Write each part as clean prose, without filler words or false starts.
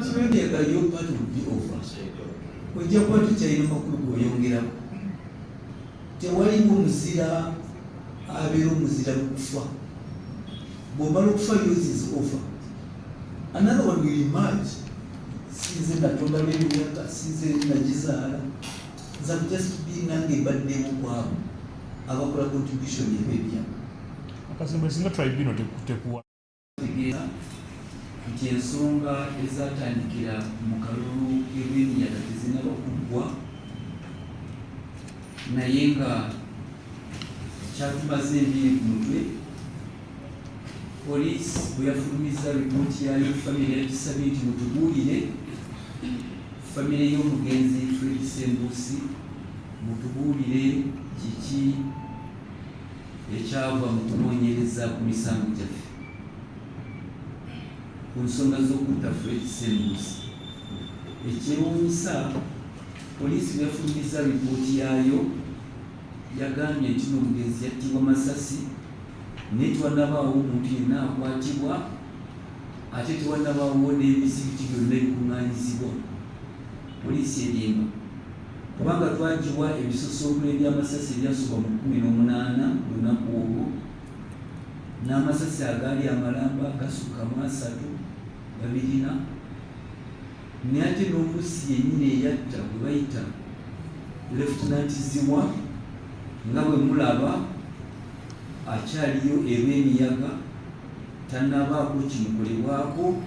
Lwemiyaga, your part will be over. Ojja kuba tukyalina makulu g'oyongerako. Tewaliwo muzira abeera omuzira mu kufa. Bw'omala okufa, yours is over, another one will emerge. Sinze natonda Lwemiyaga, sinze nagizaala. Nza just be nange mbaddewo kwabo abakola contribution eb'emiyaga. Akazimba, singa tribunal tekuwa Tegeeza nti ensonga ezatandikira mu kalulu k'Elwemiyaga tezinaba kuggwa, naye nga kyatumaze enviiri ku mutwe. Poliisi bwe yafulumizza ripooti yayo, famire yagisabye nti mutubuulire, famire y'omugenzi Fred Sembuusi, mutubuulire kiki ekyava mu kunoonyereza ku misango gyaffe ku nsonga z'okutta Fred Sembuusi. Ekyewuunyisa, poliisi bwe yafulumizza ripooti yaayo, yagambye nti n'omugenzi yattibwa masasi, naye tewannabaawo omuntu yenna akwatibwa, ate tewannabaawo n'ebizibiti byonna ebikuŋŋaanyizibwa. Poliisi erimba, kubanga twagiwa ebisosonkolo eby'amasasi ebyasoba mu 18 lunaku olwo, n'amasasi agaali amalamba gasukka mu 30 babirina, naye ate n'omussi yennyini eyatta gwe bayita Lieutenant Ziwa, nga bwe mulaba akyaliyo Erwemiyaga, tannabaako kimukolebwako,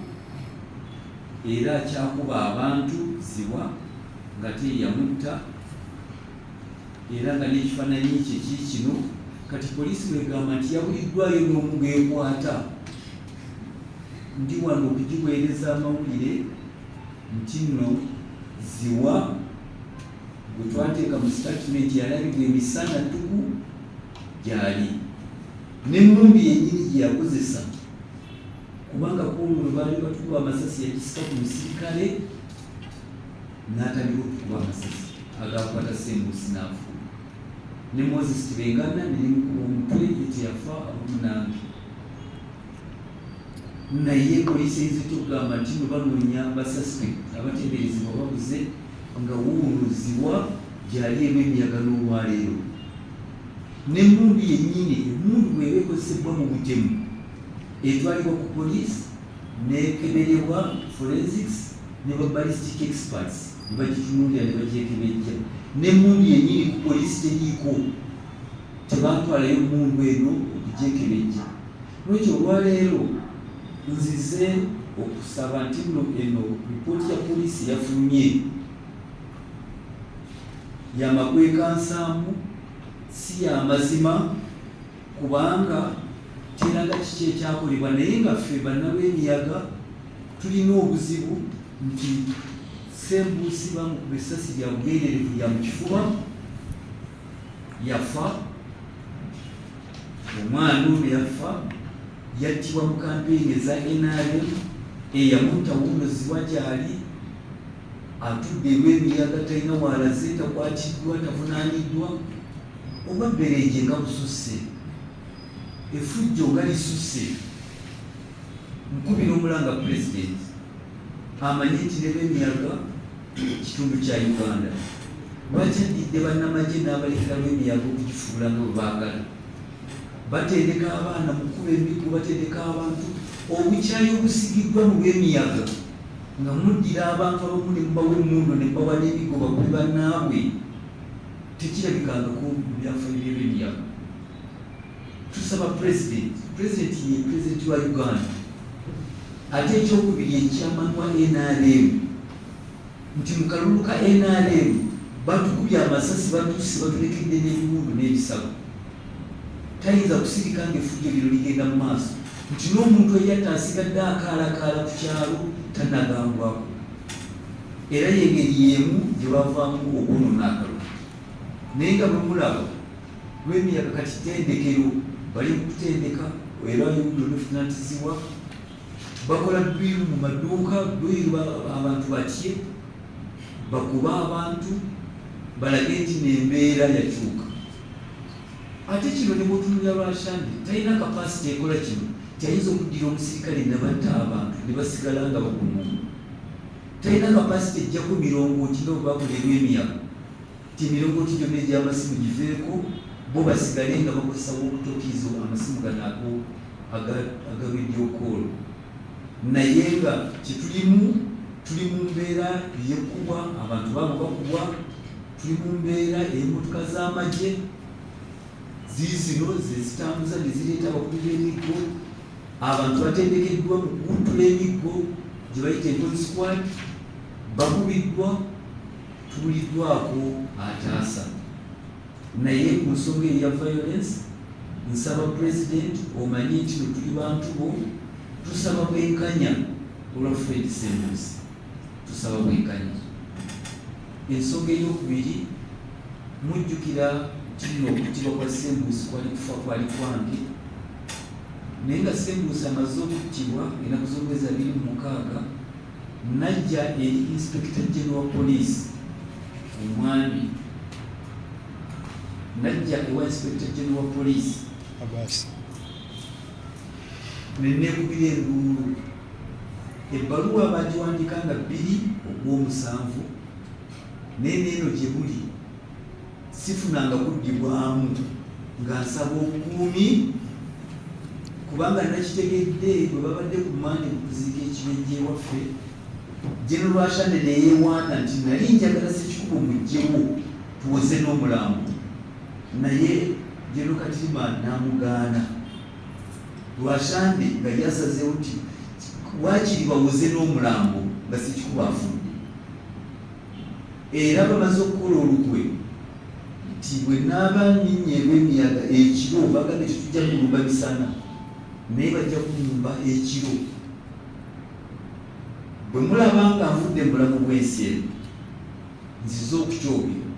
era akyakuba abantu. Ziwa nga teyamutta, era nga n'ekifaananyi kye kiikino. Kati poliisi bwegamba nti yabuliddwayo n'omu geekwata, ndi wano okugiweereza amawulire nti nno Ziwa gwe twateeka mu statement yalabibwa emisana ttuku gyali n'emmundu yennyini gye yakozesa, kubanga kwolwo lwe baali batukuba amasasi yagisika ku musirikale n'atandika okukuba amasasi agakwata Sembuusi n'afa, ne Moses Tibengana nerimukuba omutwe, ye teyafa awamu nange. Naye poliisi eyinza etya okugamba nti no banoonya ba suspect abateeberezebwa babuze, nga wuuno Ziwa gyali Erwemiyaga n'olwaleero n'emmundu yennyini? Emmundu bw'eba ekozesebwa mu butemu etwalibwa ku poliisi nekeberebwa forensics ne ba ballistic experts, ne bagitunuulira ne bagyekebejja. N'emmundu yennyini ku poliisi teriiko, tebatwalayo mmundu eno okugyekebejja. Lwekyo olwaleero nzize okusaba nti nno eno ripooti ya poliisi yafulumye yamakwekansaamu, si yamazima, kubanga teraga kiki ekyakolebwa. Naye nga ffe Bannalwemiyaga tulina obuzibu nti Sembuusi bamukuba essasi lya bugenderevu lya mu kifuba, yafa. Omwana ono yafa, yattibwa mu kampeyini eza NRM. Eyamutta wuuno Ziwa gyali atudde Erwemiyaga, talina waalaze, takwatiddwa, tavunaaniddwa. Oba bbereeje nga bususse, efujjo nga lisusse. Nkubira omulanga pulezidenti amanye nti ne Lwemiyaga kitundu kya Uganda. Lwaki addidde bannamagye n'abalekera Lwemiyaga okugifuula nga bwe baagala? Batendeka abaana mu kukuba emiggo, batendeka abantu. Obukyayi obusigiddwa mu Lwemiyaga, nga muddira abantu abamu ne mubawa emmundu ne mubawa n'emiggo bakube bannaabwe, tekirabikangako mu byafaayo by'Elwemiyaga. Tusaba pulezidenti, pulezidenti ye pulezidenti wa Uganda, ate ekyokubiri echairman wa NRM, nti mu kalulu ka NRM batukubye amasasi, batuuse, batulekedde n'ebiwundu n'ebisago. Tayinza kusirika ng'effujjo lino ligenda mu maaso, nti n'omuntu eyatta asigadde akaalakaala ku kyalo, tanagambwako. Era y'engeri y'emu gye bavaamu okwonoona akalulu. Naye nga bwe mulaba, Lwemiyaga kati ttendekero, bali mu kutendeka, era yuno Lieutenant Ziwa bakola drill mu maduuka, drill abantu batye, bakuba abantu, balage nti n'embeera yakyuka. Ate kino ne bwotunulira Rwashande talina capacity ekola kino, tayinza okuddira omusirikale nabatta abantu ne basigala nga bakumu. Talina capacity ejjako mirongooti nga bwe bakola erw'emiyaga nti emirongooti gyonna egy'amasimu giveeko, bo basigale nga bakozesa walkie-talkies, amasimu gano ago aga video call. Naye nga kyetulimu, tuli mu mbeera ey'ekkubwa, abantu baabo bakubwa, tuli mu mbeera ey'emmotoka z'amagye ziizino zezitambuza ne zireeta abakubi b'emiggo. Abantu batendekeddwa mu kuwuttula emiggo gye bayita enton squad, bakubiddwa, tubuliddwako ataasa. Naye ku nsonga eyo ya violence, nsaba President omanye nti no tuli bantu bo, tusaba bwenkanya olwa Fred Ssembuusi, tusaba bwenkanya. Ensonga eyokubiri, mujjukira nti nno okuttibwa kwa Ssembuusi kwali kufa kwali kwange, naye nga Ssembuusi amaze okuttibwa ennaku z'omwezi 26, najja eri Inspector General wa Police, omwami najja ewa Inspector General wa Police Abasi. Nenekubira enduulu. Ebbaluwa bagiwandika nga 2 ogw'omusanvu, naye neeno gye buli sifunanga kuddibwamu nga nsaba obukuumi, kubanga nakitegedde bwe babadde ku mande mu kuziika ekibejja ewaffe, General Rwashande neyeewaana nti nali njagala Sekikubo mugjewo tuwoze n'omulambo, naye General Katirima n'amugaana. Rwashande nga yasazeewo nti waakiri bawoze n'omulambo nga Sekikubo afudde, era bamaze okukola olukwe nti bwe naaba nninnya erw'emiyaga ekiro, bagambye tetujja kulumba misana, naye bajja kulumba ekiro. Bwe mulaba nga nvudde mu bulamu bw'ensi eno, nzize okukyogera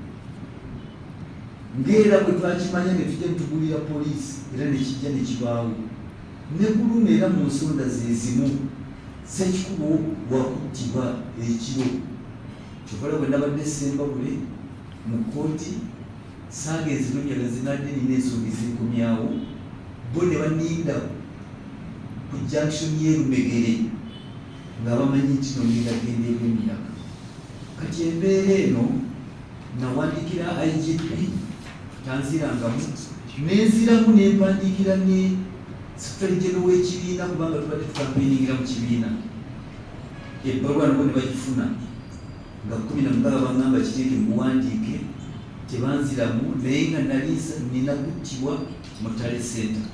ng'era bwe twakimanya ne tujja ne tugulira poliisi, era ne kijja ne kibaawo ne ku luno, era mu nsonda ze zimu, Sekikubo wakuttibwa ekiro. Kyokola bwe nabadde Sembabule mu kkooti, saagenze Lwemiyaga, zinadde nina ensonga ezinkomyawo, bo ne baninda ku junction y'e Rumegere nga bamanyi nti no ngenda genda erw'emiyaga. Kati embeera eno, nawandikira IGP, tanzirangamu, nenziramu nempandiikira ne secretary general w'ekibiina, kubanga tubadde tukampeiningira mu kibiina. Ebbaluwa nabo ne bagifuna nga 16, baŋŋamba kiteeke muwandiike, tebanziramu, naye nga nali nina kuttibwa mu tally center.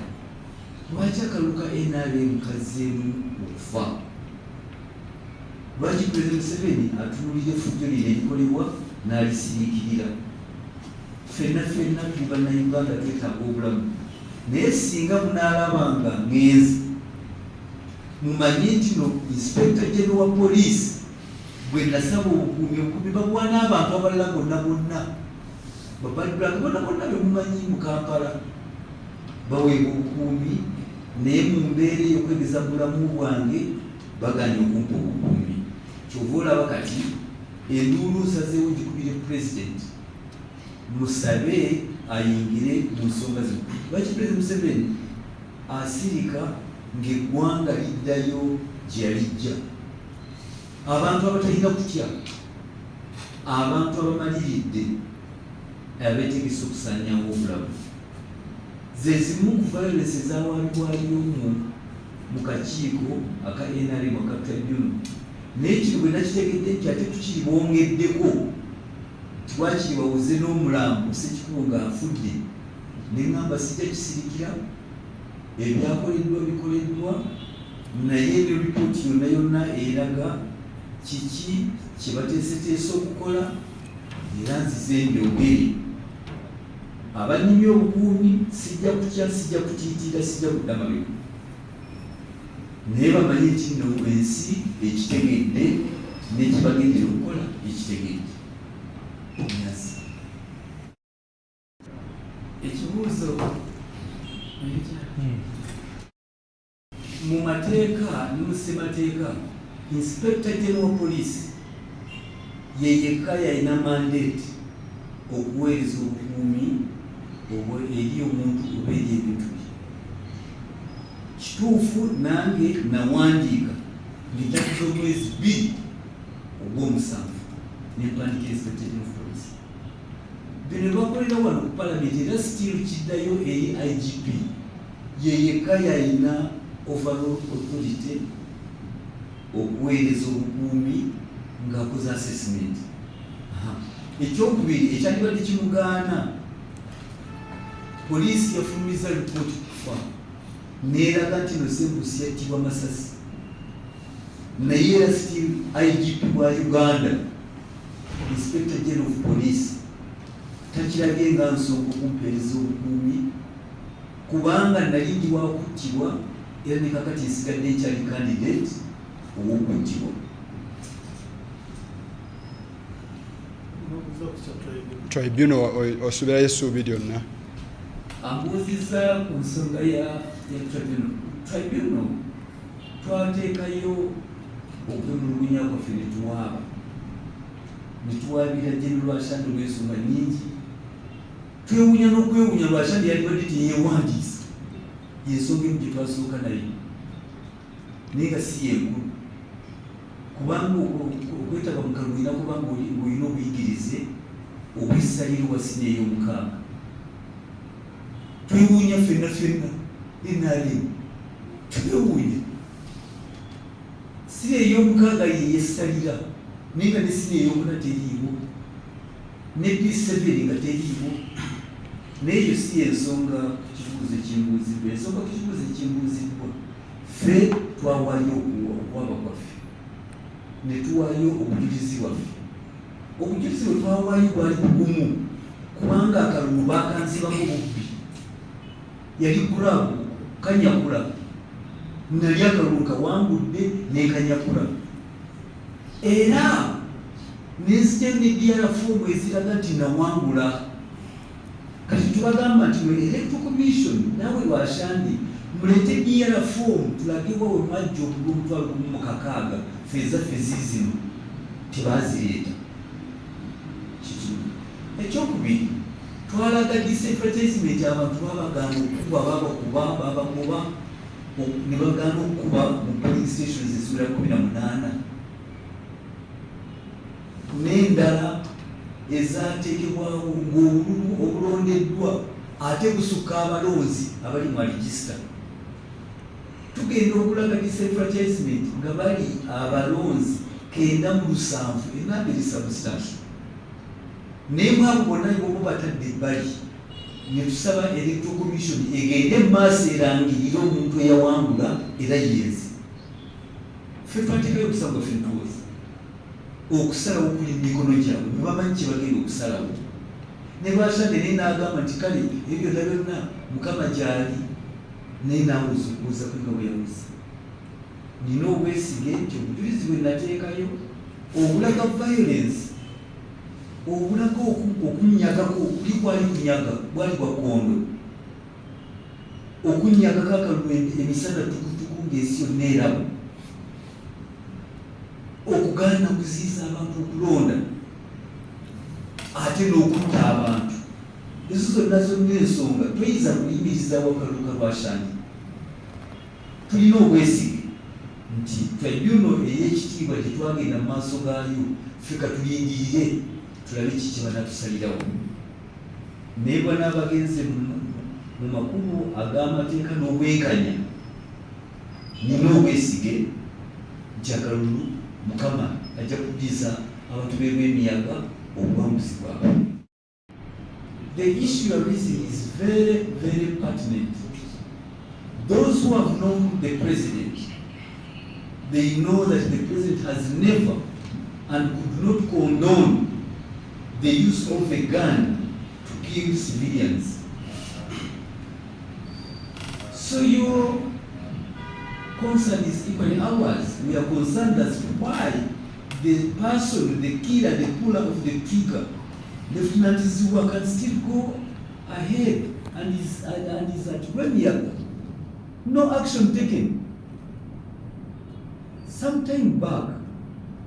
Lwaki akalulu ka NRM kazzeemu okufa? Lwaki President Museveni atunuulira effujjo lino erikolebwa n'alisiriikirira? Ffenna ffenna tuli Bannayuganda, twetaaga obulamu, naye singa munaalaba nga ŋŋenze, mumanye nti no Inspector General wa Police bwe nasaba obukuumi, obukuumi babuwa n'abantu abalala bonna bonna, ba Bad Black bonna bonna be mumanyi mu Kampala baweebwa obukuumi, naye mu mbeera ey'okwegeza mu bulamu bwange baganye okumpa obukuumi. Kyova olaba kati enduulu nsazeewo gikubire President, musabe ayingire mu nsonga zino. Lwaki President Museveni asirika ng'eggwanga liddayo gye yalijja? Abantu abatalina kutya, abantu abamaliridde, abeetegese okusaanyawo obulamu, ze zimu ku violence ezawalibwayo mu kakiiko aka NRM aka tribunal. Naye kino bwe nakitegedde nti ate tukiri bongeddeko tiwakiri bawoze n'omulambo Sekikubo ng'afudde, neŋŋamba sijja kisirikira. Ebyakoleddwa bikoleddwa, naye ne ripooti yonna yonna eraga kiki kye bateeseteese okukola, era nzize mbyogere. Abanyimye obukuumi, sijja kutya, sijja kutiitiira, sijja kudda mabega, naye bamanye nti nno ensi ekitegedde n'ekibagendera okukola ekitegedde. Nyazi. Ekibuuzo. Mu mateeka ne mu ssemateeka, Inspector General Police ye yekka yalina mandate okuweereza obukuumi eri omuntu oba eri ebintu bye. Kituufu, nange nawandiika ng'ennaku z'omwezi 2. Ogwomusanvu nempandika Inspector General of Police. Bino bakolera wano ku Palamenti, era still kiddayo eri IGP, yeyekka yayina overall authority okuweereza obukuumi ng'akoze assessment. Ekyokubiri ekyandibadde kimugaana, poliisi yafulumiza lipooti kufa neeraga nti no Sembusi yattibwa masasi, naye era still IGP wa Uganda, Inspector General of Police, takirabye nga nsonga okumpeereza obukuumi, kubanga nali ndi wakuttibwa, era ne kakati nsigadde nkyali candidate ow'okuttibwa. Tribunal, osuubirayo essuubi lyonna? Ambuuzizza ku nsonga ya tribunal. Tribunal twateekayo okwemulugunya kwaffe netuwaaba, netuwaabira General Rwashande olw'ensonga nyingi. Twewunya n'okwewunya, Rwashande yalibadde teyeewandiisa, yensonga emu gye twasooka nayo, naye nga si yenkulu, kubanga okwetaba mu kalulu olina kuba ng'olina obuyigirize obwessaliro wa siniya ey'omukaaga. Twewuunya ffenna ffenna NRM, twewuunya siniya ey'omukaaga yeyessalira, naye nga ne siniya ey'okuna teriiwo, ne P7 nga teriiwo. Naye eyo si yensonga ku kibuuzo ekimbuuziddwa. Ensonga ku kibuuzo ekimbuuziddwa, ffe twawaayo okuwaba kwaffe ne tuwaayo obujulizi bwaffe. Obujulizi bwe twawaayo bwali bugumu, kubanga akalulu bakanzibako bubbi, yali grab kanyakula, nali akalulu kawangudde nenkanyakula, era nenzija ne DR form eziraga nti nawangula. Kati tubagamba nti mwe Electoral Commission, naawe Rwashande, muleete DR form tulage wa we mwajja okugwa 1,060. Ffe ezaffe ziizino, tebazireeta. Kikimu. Ekyokubiri, twalaga disenfranchisement, abantu babagaana okukuba, babakuba, babagoba ne bagaana okukuba mu polling stations eziwera 18 n'endala ezateekebwawo, ng'obululu obulondeddwa ate busukka abalonzi abali mu register. Tugenda okulaga disenfranchisement nga bali abalonzi 97, enamba eri substantial, naye mwabo bonna bobo batadde ebbali. Ne tusaba Electoral Commission egende mu maaso erangirire omuntu eyawangula era yenze. Ffe twateekayo omusango gwaffe, ntuwoza okusalawo kuli mu mikono gyabwe, bwe bamanyi kye bagenda okusalawo. Ne Rwashande naye n'agamba nti kale ebyo byonna byonna Mukama gy'ali, naye naawoza okuwoza kwe nga bwe yawoza. Nina obwesige nti obujulizi bwe nateekayo obulaga violence, obulaga okunyagako, kuli kwali kunyaga, bwali bwa kkondo, okunyagako akalulu emisana tukutuku ng'ensi yonna eraba, okugaana kuziyiza abantu okulonda, ate n'okutta abantu, ezo zonna zonna ensonga toyinza kuyimirizawo akalulu ka Rwashande. Tulina obwesige nti tribunal ey'ekitiibwa gye twagenda mu maaso gaayo, ffe katulindirire tulabe kiki banatusalirawo, naye bwanaabagenze mu makubo ag'amateeka n'obwenkanya, nina obwesige nti akalulu Mukama ajja kuddiza abantu b'Erwemiyaga obuwanguzi bwabwe. The issue you are raising is very, very pertinent. Those who have known the president, they know that the president has never and could not condone the use of a gun to kill civilians. So your concern is equally ours. We are concerned as to why the person, the killer, the puller of the trigger, Lieutenant Zziwa, can still go ahead and is at Lwemiyaga. No action taken. Some time back,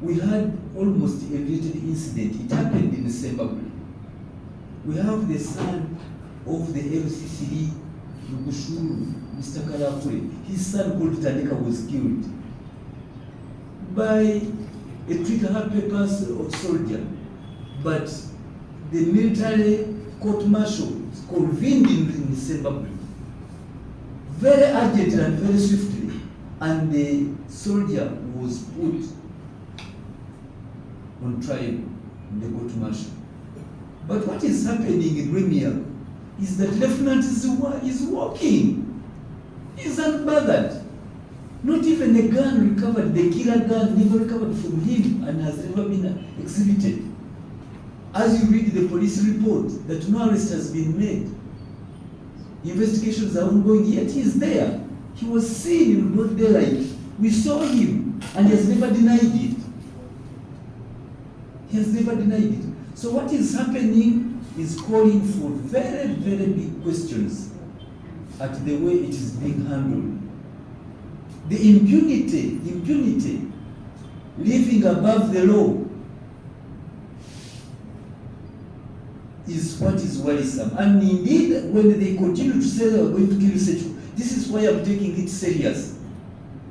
we had almost a related incident. It happened in Zimbabwe. We have the son of the LCCD Lugushuru, Mr. Kalakwe. His son called Tandika was killed by A trigger happy person or soldier. But the military court martial convened in Zimbabwe very urgently and very swiftly, and the soldier was put on trial in the court martial. But what is happening in Lwemiyaga is that Lieutenant Zziwa is walking. He's unbothered. Not even a gun recovered, the killer gun never recovered from him and has never been exhibited. As you read the police report, that no arrest has been made. Investigations are ongoing, yet he is there. He was seen in broad daylight. We saw him, and he has never denied it. He has never denied it. So what is happening is calling for very, very big questions at the way it is being handled. The impunity, living above the law, is what is worrisome. And indeed, when they continue to say they are going to kill Ssekikubo, this is why I'm taking it serious.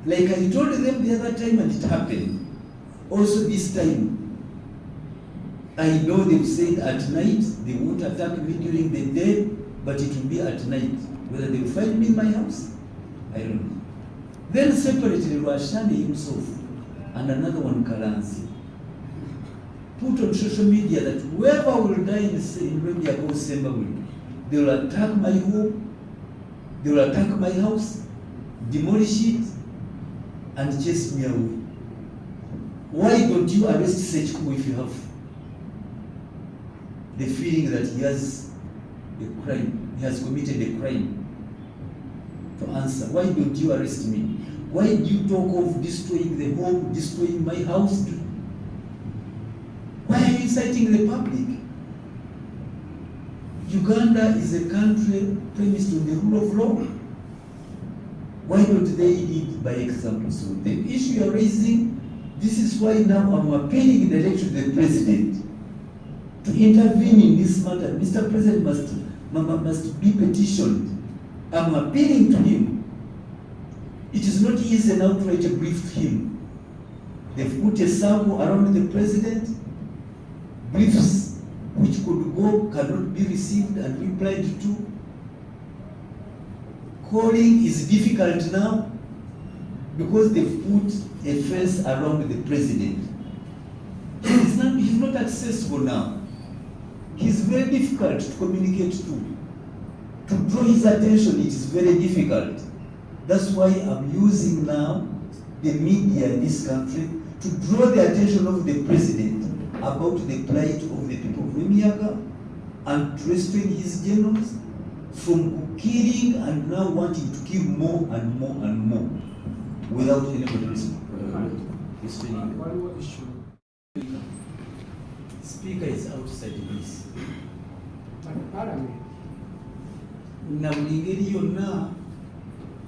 Like I told them the other time, and it happened. Also this time, I know they've said at night, they won't attack me during the day, but it will be at night. Whether they will find me in my house, I don't know. Then separately, Rwashande himself and another one, Kalanzi, put on social media that whoever will die in Lwemiyaga or Sembabule, they will attack my home, they will attack my house, demolish it, and chase me away. Why don't you arrest Ssekikubo if you have the feeling that he has a crime, he has committed a crime to answer? Why don't you arrest me? Why do you talk of destroying the home, destroying my house? Why are you inciting the public? Uganda is a country premised on the rule of law. Why don't they lead by example? So the issue you are raising, this is why now I'm appealing directly to the president to intervene in this matter. Mr. President must be petitioned. I'm appealing to him. It is not easy now to write a brief to him. They've put a circle around the president. Briefs which could go cannot be received and replied to. Calling is difficult now because they've put a fence around the president. He's not accessible now. He's very difficult to communicate to. To draw his attention, it is very difficult. That's why I'm using now the media in this country to draw the attention of the president about the plight of the people of Lwemiyaga and to restrain his generals from killing and now wanting to kill more and more and more without anybody restraining them. Waliwo issue. Speaker is outside this. But parliament Na buli ngeri yonna,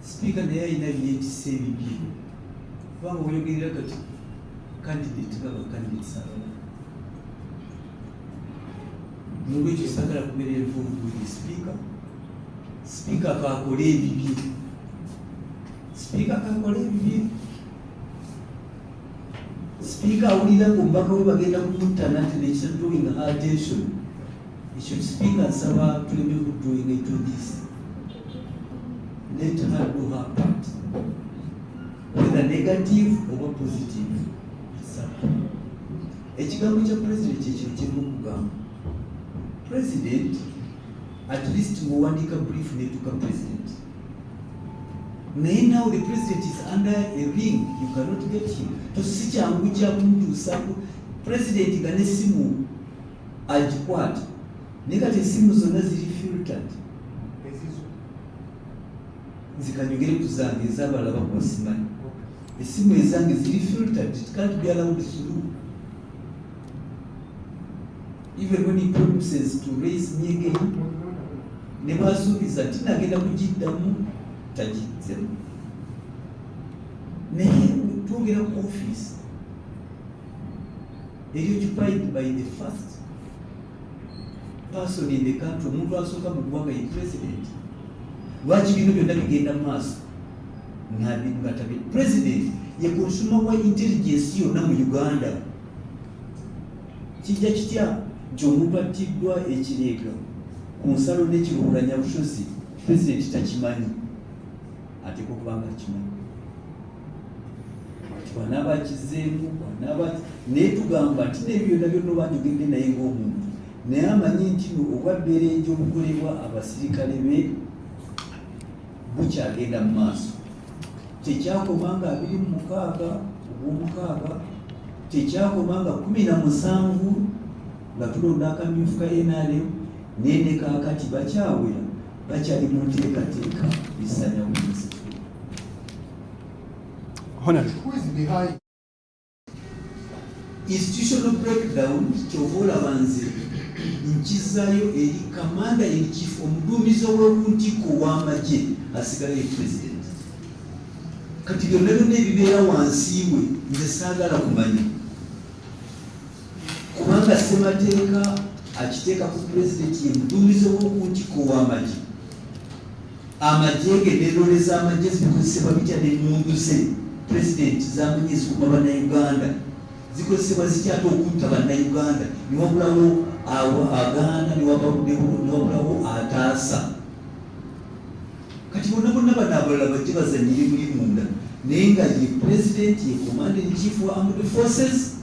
sipiika naye alina byetisa ebibye, kubanga oyogerera kati candidate nga bacandidates abalala. Nolwekyo saagala kubeera involved with the speaker. Speaker kakole ebibye, speaker kakole ebibye. Speaker awulira nga omubaka we bagenda kumutta nati nekisa drawing her attention. Ekyo speaker nsaba tuleme ku drawing into this. Let her do her part, whether negative oba positive, it's up to her. Ekigambo kya president kyekino kyerimu okugamba president, at least ng'owandiika brief netuuka president, naye now the president is under a ring, you cannot get him. To si kyangu kyakumutuusaako president nga n'essimu agikwata, naye kati essimu zonna ziri filtered. Ezizo? Nzikanyogere ku zange, ez'abalala bakuba simanyi. Essimu ezange ziri filtered, it can't be allowed through. Even when he promises to raise me again, ne bwasuubiza nti nagenda kugiddamu, tagizzemu. Naye twogera ku office eri occupied by the first person in the country, omuntu asooka mu ggwanga ye president. Lwaki bino byonna bigenda mu maaso nga tabi president? Ye consumer wa intelligence yonna mu Uganda. Kijja kitya nti omuntu attiddwa ekireega ku nsalo n'ekiruhura Nyabushozi, pulezidenti takimanyi? Ateekwa okuba nga akimanyi. Bwanaaba akizeemu, bwanaaba naye tugamba nti n'ebyo byonna byonna oba njogedde naye ng'omuntu, naye amanyi nti no obwabberenje obukolebwa abasirikale be bukyagenda mu maaso. Tekyakoma nga 26 ogw'omukaaga, tekyakoma nga 17 nga tulonda akamyufu ka NRM, naye ne kaakati bakyawera, bakyali mu nteekateeka esanyawo ensi. Honorable. Who is behind? Institutional breakdown, kyova olaba nze nkizaayo eri commander in chief, omuduumizi ow'okuntikko w'amagye asigala ye president. Kati byonna byonna ebibeera wansi we nze saagala kumanya, kubanga ssemateeka akiteeka ku pulezidenti, ye muduumizi ow'okuntikko w'amagye. Amagye ge n'enole z'amagye zikozesebwa bitya, n'emmundu ze pulezidenti zamanyi ezikuuma bannayuganda zikozesebwa zitya ate okutta bannayuganda, newabulawo agaana, newabulawo ataasa. Kati bonna bonna bano abalala bajje bazanyire muli munda, naye nga ye pulezidenti ye commander in chief wa armed forces.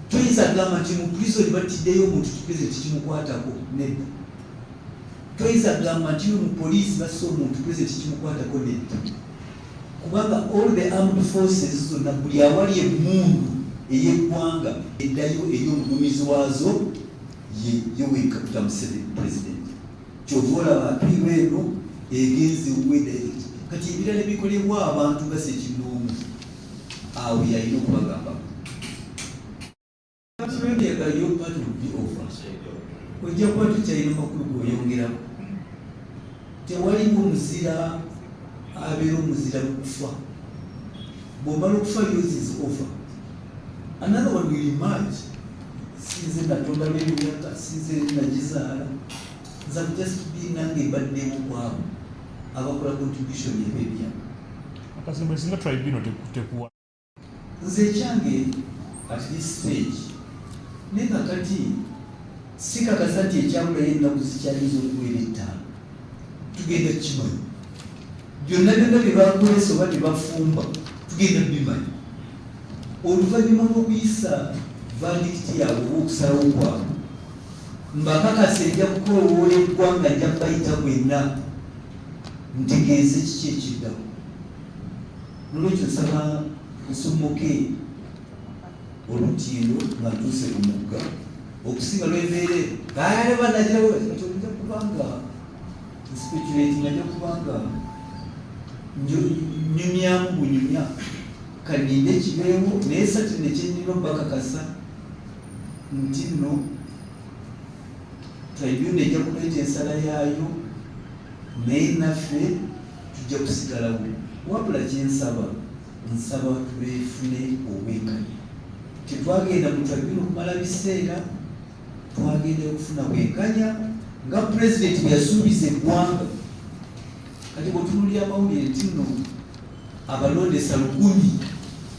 Toyinza kugamba nti mu prison battiddeyo omuntu, pulezidenti kimukwatako, nedda. Toyinza kugamba nti mu poliisi basse omuntu, pulezidenti kimukwatako, nedda, kubanga all the armed forces zonna, buli awali emmundu ey'eggwanga eddayo eri omuduumizi waazo, ye Yoweri Kaguta Museveni, president. Kyova olaba appeal eno egenze wuwe direct. Kati ebirala ebikolebwa abantu nga sekinnoomu, awo yalina okubagambako. Your part will be over. Ojja kuba tukyalina makulu g'oyongerako. Tewaliwo muzira abeera omuzira mu kufa. Bw'omala okufa, yours is over, another one will emerge. Sinze natonda lw'emyaka, sinze nagizaala, nza just be nange mbaddewo kwabo abakola contribution eb'emyaka. Akazimba singa tribunal tekuwa. Nze ekyange at this stage, naye kakati sikakasa nti ekyabulayo ennaku zikyayinza okuwera 5, tugenda kimanyi byonna byonna bye bakolesa oba bye bafumba, tugenda bimanyi oluvannyuma lw'okuyisa verdict yaabwe oba okusalawo kwabwe. Mbakakasa, ejja kukoowoola eggwanga, nja bayita mwenna ntegeeze kiki ekiddako. Nolwekyo nsaba nsomoke olutindo nga ntuuse ku mugga okusinga lwembeere banagira nja kubanga speculating, nja kubanga nyumyamu bunyumya. Kaninde kibeewo, naye certainly kyenina obbakakasa nti nno tribunal ejja kuleeta ensala yaayo, naye naffe tujja kusigalawo. Wabula kyensaba, nsaba tubefune obwenkanya. Tetwagenda mu tribunal okumala biseera, twagenda okufuna bwenkanya nga pulezidenti bwe yasuubiza eggwanga. Kati bwetunulira amawulire nti nno abalondesa 1000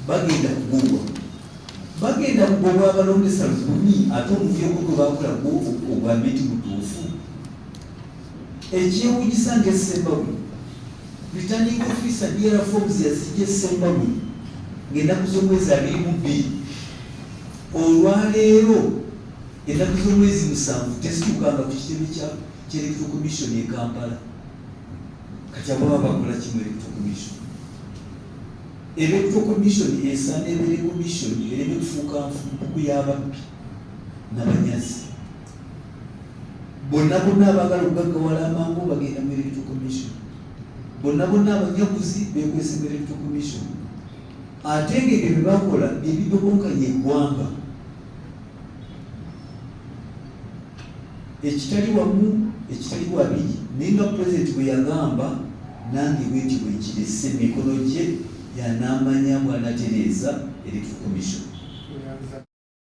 bagenda kugobwa, bagenda kugobwa abalondesa 1000, ate omuvyoko gwe bakola gwo ogambe nti mutuufu? Ekyewunyisa nga esembabwe returning officer DR forms yazijja esembabwe ng'ennaku z'omwezi 22, olwaleero ennaku z'omwezi 7 tezituukanga ku kitebe kya Electoral Commission e Kampala. Kati abo baba bakola kimu Electoral Commission? Electoral Commission esaana ebeere commission ereme kufuuka mpuku y'ababbi n'abanyazi. Bonna bonna abaagala okugaggawala amangu bagenda mu Electoral Commission, bonna bonna abanyakuzi bekwese mu Electoral Commission, ate ng'ebyo bye bakola bye bidobonkanya eggwanga. Ekitali wamu, ekitali wabiri, naye nga pulezidenti bwe yagamba, nange bwenti bwe nkirese mikono gye, yanaamanya bw'anatereeza Electoral Commission.